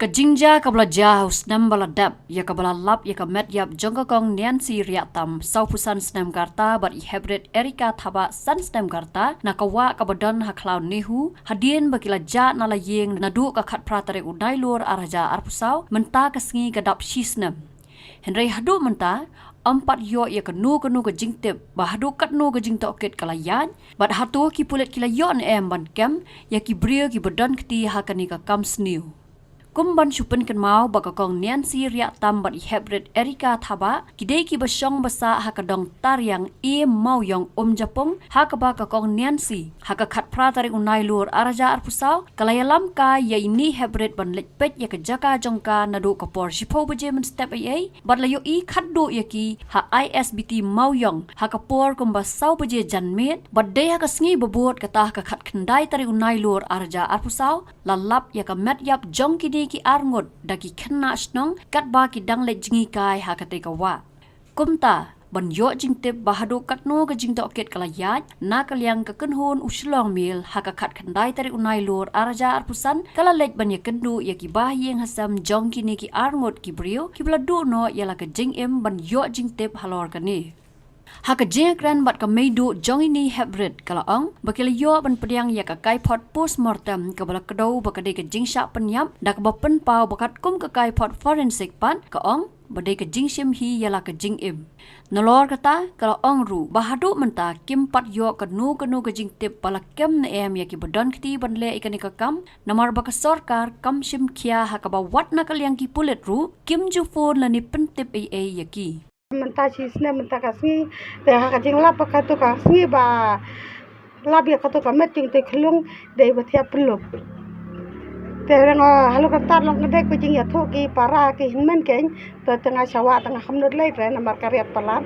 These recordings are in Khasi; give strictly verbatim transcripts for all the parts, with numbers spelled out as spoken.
Jingjia kaba la jia ha u snem ba la dep, ïa kaba la lap ïa ka met ïap jong ka kong Nancy Riahtam, sawphew san snem ka rta, bad i heprit Erica Thabah, san snem ka rta, na ka wah kaba don ha khlaw NEHU, hadien ba ki la jah na la ïing naduh ka khatphra tarik u Nailur ar hajar arphew saw, mynta ka sngi ka dap shi snem. Hynrei haduh mynta, ym pat ïoh ïa kano kano ka jingtip ba haduh katno ka jingtohkit ka la ïaid, bad hato ki pulit ki la ïoh ne em ban kem ïa ki briew kiba don kti ha kane ka kam sniew. Kum ban shu pynkynmaw ba ka kong Nancy Riahtam bad i heprit Erica Thabah, ki dei kiba shong ba sah ha ka dong Tariang E Mawïong Umjapung, ha kaba ka kong Nancy, ha ka khatphra tarik u Nailur ar hajar arphew saw, ka la ïalam kai ïa ine i heprit ban leit peit ïa ka jaka jong ka naduh ka por shiphew baje mynstep eiei, bad la ïohi khatduh ïa ki ha I S B T Mawïong ha ka por kumba saw baje janmiet, bad dei ha ka sngi ba bud, kata ha ka khatkhyndai tarik u Nailur ar hajar arphew saw, la lap ïa ka met ïap jong kine ki arngut da ki khynnah shnong katba ki dang leit jngi kai ha katei ka wah. Kumta, ban ïoh jingtip ba haduh katno ka jingtohkit ka la ïaid, na ka liang ka kynhun u Shillong Mail ha ka khatkhyndai tarik u Nailur ar hajar arphew san, ka la leit ban ïakynduh ïa ki bahaïing hasem jong kine ki arngut ki briew kiba la duh noh ïa la ka jingim ban ïoh jingtip halor kane. Ha ka jingïakren bad ka meiduh jong ine i heprit, ka la ong ba ki la ïoh ban pdiang ïa ka kaiphod postmortem kaba la kdew ba ka dei ka jingshah pynïap, da kaba pynpaw ba katkum ka kaiphod forensic pat, ka ong ba dei ka jingshim hi ïa la ka jingim. Nalor kata, ka la ong ruh ba haduh mynta kim pat ïoh kano kano ka jingtip ba la kem ne em ïa kiba don kti ban leh ïa kane ka kam, namar ba ka sorkar kam shim khia ha kaba wat na ka liang ki pulit ruh kim ju phone lane pyntip eiei ïa ki. Mynta shi snem mynta ka sngi, te ha ka jinglap ba kato ka sngi ba lap ïa kato ka met jong te khlung, dei ba thiah pynlup. Te rang, ah, halor kata long ka dei ka jingïathuh ki para ki hynmen keiñ, te te nga sha wah te nga kham nud leit re namar ka riat palat.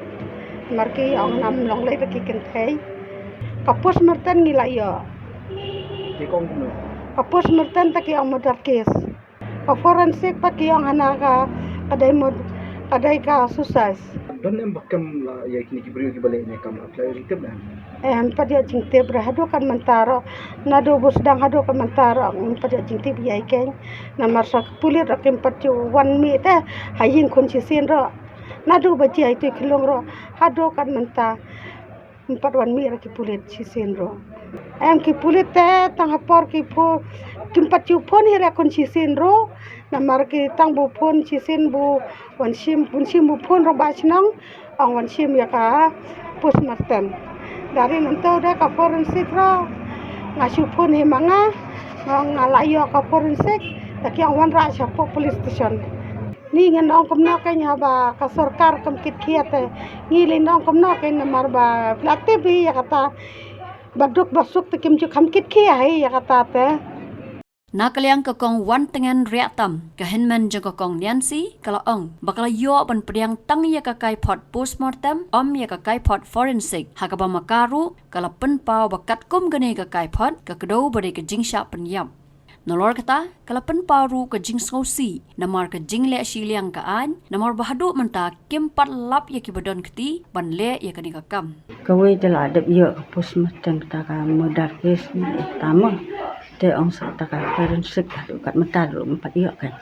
Namar ki ong ngam long leit re ki kynthei. Ka postmortem ngi la ïoh. Ki ong kumno? Ka postmortem te ki ong murder case. Ka forensic pat ki ong hana ka, ka dei mur-, ka dei ka suicide. Don ne em ba kem la ïa kine ki briew kiba leh ne kam la ïa jingtip ne em? Em, pat ïa jingtip re haduh kan mynta ruh. Naduh ba sdang haduh kan mynta ruh, em, pat ïa jingtip ïa keiñ. Namar sa ki pulit ruh kim pat ju wan mih te ha ïing khun shisien ruh. Naduh ba jia ito i khlung ruh haduh kan mynta. Kim pat wan mih re ki pulit shisien ruh. Em, ki pulit te tang ha por ki pho-, kim pat ju phone hi re khun shisien ruh. Namar ki tang bu phone shisien bu wan shim, bun shim bu phone ruh ba shnong, ong wan shim ïa ka postmortem. Dari nangto de ka forensic ruh nga shu phone hi ma nga, nga la ïoh ka forensic, da ki ong wanrah sha police station. Ngi ngin ong kumno keiñ haba ka sorkar kam kit khia te. Ngi lei ong kumno keiñ namar ba pla tip hi ïa kata. Ba duk ba suk te kim ju kham kit khia hi ïa kata te. Na ka liang ka kong Wantngen Riahtam, ka hynmen jong ka kong Nancy, ka la ong ba ka la ïoh ban pdiang tang ïa ka kaiphod postmortem, ym ïa ka kaiphod forensic, ha kaba ma ka ruh ka la pynpaw ba katkum kane ka kaiphod, ka kdew ba dei ka jingshah pynïap. Nalor kata, ka la pynpaw ruh ka jingsngewsih namar ka jingleh shiliang ka aiñ, namar ba haduh mynta kim pat lap ïa kiba don kti ban leh ïa kane ka kam. Kawei te la dep ïoh ka postmortem kata ka murder case ne, eh, tama. Te ong sa kata ka forensic haduh kat mynta ruh ym pat ïoh keiñ.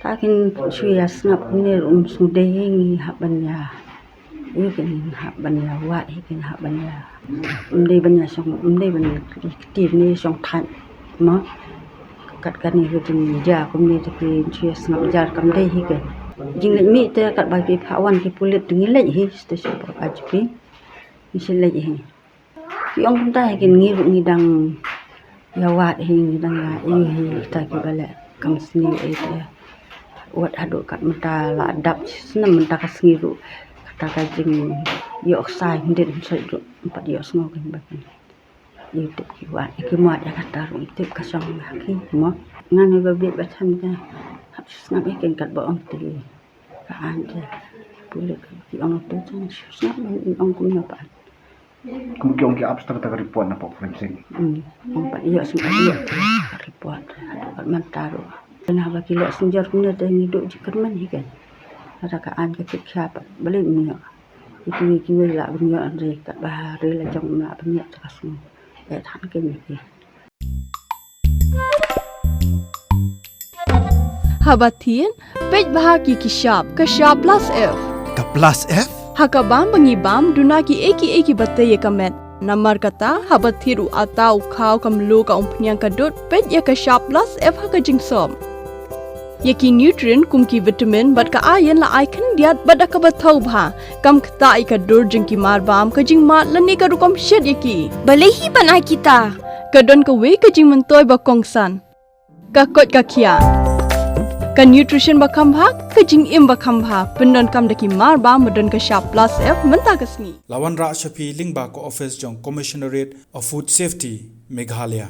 Ta kin shu ïa sngap kumne ruh ym sngewdei hi, ngi hap ban ïa Ïa kin hap ban ïa wad hi kin hap ban ïa. Ym dei ban ïa shong, ym dei ban ïa kti ne shong thait. Ma. Kat kane ka jingjia kumne te ki shu ïa sngap jar kam dei hi kin. Jingleit mih te katba ki phah wan ki pulit te ngi leit hi station por I G P. Ngi shu leit hi. Ki ong kumta hi kin ngi ruh ngi dang ïa wad hi, ngi dang ïa ïohi kita kiba leh kam sniew ei te. Wat haduh kat mynta la dap snem mynta ka sngi ruh kata ka jingïoh ksai hynrei hynrei ruh ym pat ïoh sngew kin ba kin ïoh tip ki wad ki mut ïa kata ruh ym tip ka shong ha ki mo. Ngan ïa ba bieit ba chan ka hap sngap ïa kin katba ong te ka an te pulit ki ong te chan sngap ong kumno pat. Kum ki ong ki ap sha kata ka report na pop forensic. Hmm. Ong pat ïoh sngap ïoh report. Kat mynta ruh. Kane haba ki leh synjor kumne te ngi duh jingkyrmen hi kan. Lada ka aiñ ka tip khia pat balei ym ïoh. Ïa kiwei kiwei lah ban ïoh hynrei katba ha ri la jong ym lah ban ïoh te ka sngew. Eh, than kein ïa ki. Haba thied, peit bha ïa ki shap, ka shap plus F. Ka plus F? Ha ka bam ba ngi bam, duna kiei kiei kiba tei ïa ka met. Namar kata, haba thied u atta, u khaw, ka mluh, ka umphniang, ka dud, peit ïa ka shap plus F ha ka jingsop. Ïa ki nutrient kum ki vitamin bad ka iron la ai khyndiat bad da kaba thaw bha. Kam ktah ïa ka dur jong ki mar bam, ka jingmad lane ka rukom shet ïa ki. Balei hi ban ai kita? Ka don kawei ka jingmyntoi ba kongsan. Ka koit ka khiah. Ka nutrition ba kham bha, ka jingim ba kham bha. Pyndonkam da ki mar bam ba don ka shap plus F mynta ka sngi. La wanrah sha phi lyngba ka office jong Commissionerate of Food Safety, Meghalaya.